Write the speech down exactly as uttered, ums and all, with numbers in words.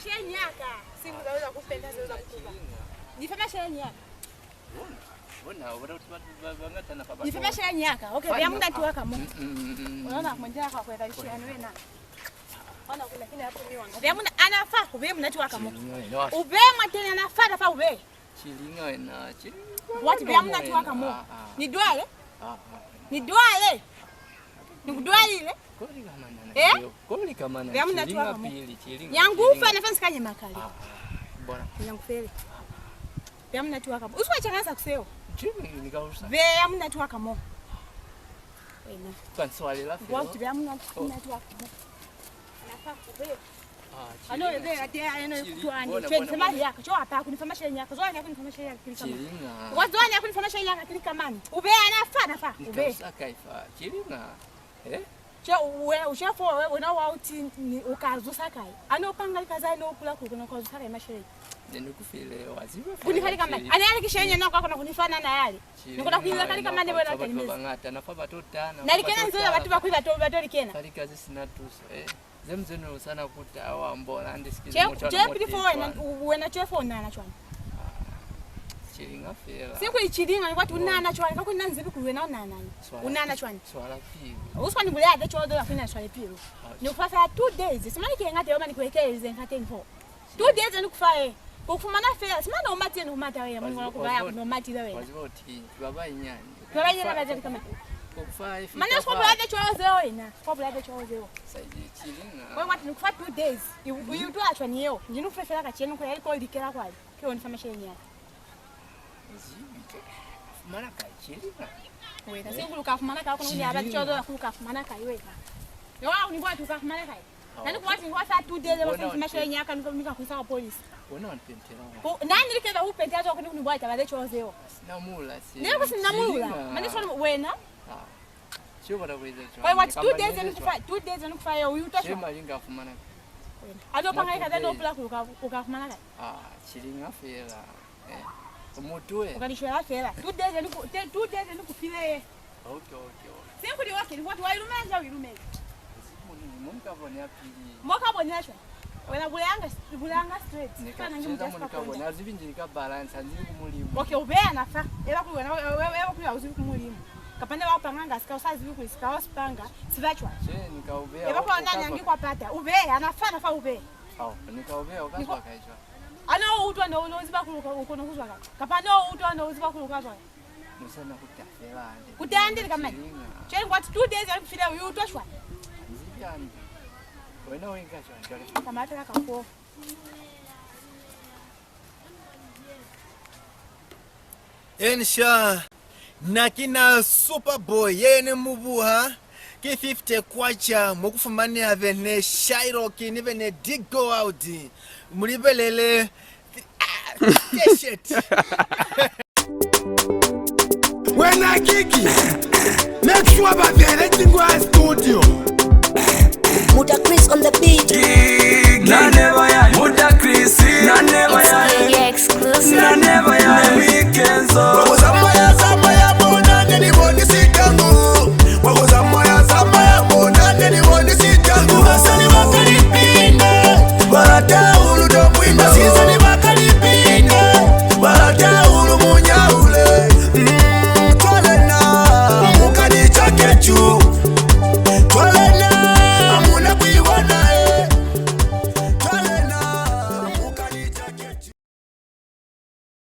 Sheleñi ya ka, singu za, za ku penta zeo za ku kupa. Ni fe masheleñi ya ka. Bona, bona, bona kuti batu ba, ba ngata na fa batu. Ni fe masheleñi ya ka. Okay, beya munati wa ka mo. Mm, mm, mm, mm. Unaona, mwenjela kwa kwela lishiyani wena. Ona kuna kina ya kumi wanga. Beya muna, ana fa, u beye munati wa ka mo. Sheleñi wena. U beye mwateni ana fa, na fa u beye. Chilinga wena, chilinga. Wati beya munati wa ka mo. Ah, ah. Ni dwale? Ah, ah. Ni dwale? Ni ku dwalile? Koli kamana na. Eh? Koli kamana. Beya munati wa ka mo. Chilinga pili, chilinga. Yangu ufa na fansi kanye makali. Ah, ah. Bona. Yangu fele. Beya munati wa ka mo. Uswa changa za kuseo. Chilinga ni ka usa. Beya munati wa ka mo. Wena. Kwa nswalela fela. Wati beya munati, oh, munati wa ka mo. Ana fa u beye. Ah, ano chilinga. Ebe ate ano kutwani. Bona, chwe bona, mali yaka, cho apa kunifa masheleñi yaka, zwa kunifa masheleñi yaka kili kama. Chilinga. Kwa zwa kunifa masheleñi yaka kili kama ni. U beye ana fa, na fa, u beye. Ni ka usa kai fa, chilinga. Eh? Che uwe, ushe fo we, wena wa uti ni, u ka zusa kai. Ano panga lika za no kula ku, no ka zusa kai masheleñi. Ne ni ku file, wa ziba fa. Kunifa lika mani. Chilinga. Ani ale kishenye na kwa kona kunifa na na yale. Chilinga. Ni kona kuiza kali kama ne bona kali mezi. Batu ba bangata, na fa batu tana. Na likena nzo batu ba kwi batu, batu likena. Kali kazi sina tuso, eh. Zemu zenu sana kuta wa mbola andi sikili. Che, che pili fo wena, wena che fo nana chwana. Ah, chilinga fela. Siku ichilinga ni kwati unana chwana, ka kunanzi ku wena unana. Swala. Unana chwana. Swala pili. Uswa ni bulade cho dola kuna swala pili. Ah, ni ufa fa two days. Simani ke ngate yo mani kwekelize ngate nfo. Two days ni kufa e. Ku fumana fela. Simani no mati ni umata we, mungu wa kubaya no mati we. Wazi boti, baba inyani. Baba inyani ba zeli kama. Ku fa ifi. Mane swa bulade cho zeo wena. Swa bulade cho zeo. Saidi chilinga. Kwa ngati ni kufa two days. U, u, u utwa chwa ni yeo. Njinu kufe fela kachenu kwa yaliko likela kwa. Ke woni fa masheleñi ya ka. Zibi to. Fumana kai chilinga? Wena, eh? Singulu ka fumana kai, kuna kuni abati chozo kulu ka fumana kai wena. Yo, ni bwati ka fumana kai. Ah. Nani kuwati ngwa fa two days, wa fumana masheleñi ya ka, nika, nika kuisa kwa police. Wena wa nipentela wa. Ku, nani likeza upentela to kuni kuni bwati abati chozo yo. Sina mula si. Ne ku sina mula. Chilinga. Mane swa wena. Ah. Sio bata kueza cho. Kwa what, two days ni kufa, two days ni kufa yo, u utwa. Sio malinga fumana. Wena. Ato panga ika no pula ku ka, u ka fumana kai. Ah, chilinga fela. Eh, mutu we. U ka li shwela fela. Two days ni ku, te, two days ni ku file ye. Okay, okay, okay. Se kuli okay, ni kwati wa ilumela nja u ilumela. Moni, moni ka bone ya pili. Mo ka bone ya shwa. Wena bulanga, bulanga straight. Kana ngi mutasi ka bone. Azibi nje ka balance, azibi ku Mulimu. Okay, u beya na fa. Ela kuli wena, we, we, ela kuli auzibi ku Mulimu. Kapa ne ba panga nga sika, usa zibi kuli sika, wa sipanga, siba chwa. Che, ni ka u beya. Eba kwa nani angi kwa pata. U beya, na fa, na fa u beya. Au, ni ka u beya, u ka zwa kai chwa. Ano utwa no, no ziba kuluka, u kono kuzwa kai? Kapa no utwa no ziba kuluka zwa kai? Musana kuta fela ande. Kuta ande kama. Chilinga. Cheni kwati two days ali kufile u utwa shwa. Nzibi ande. Wena wenga shwa, shwa. Kamata ka ko. Ensha. Na ki na Superboy ye ne mu buha ki fifty kwacha mo ku fumaneha bene Shylock ni bene Digo World. Mu libelele, ah, t-shirt. Wena Gigi, make sure ba bele tingwa studio. Muta Chris on the beat. Gigi. Na ne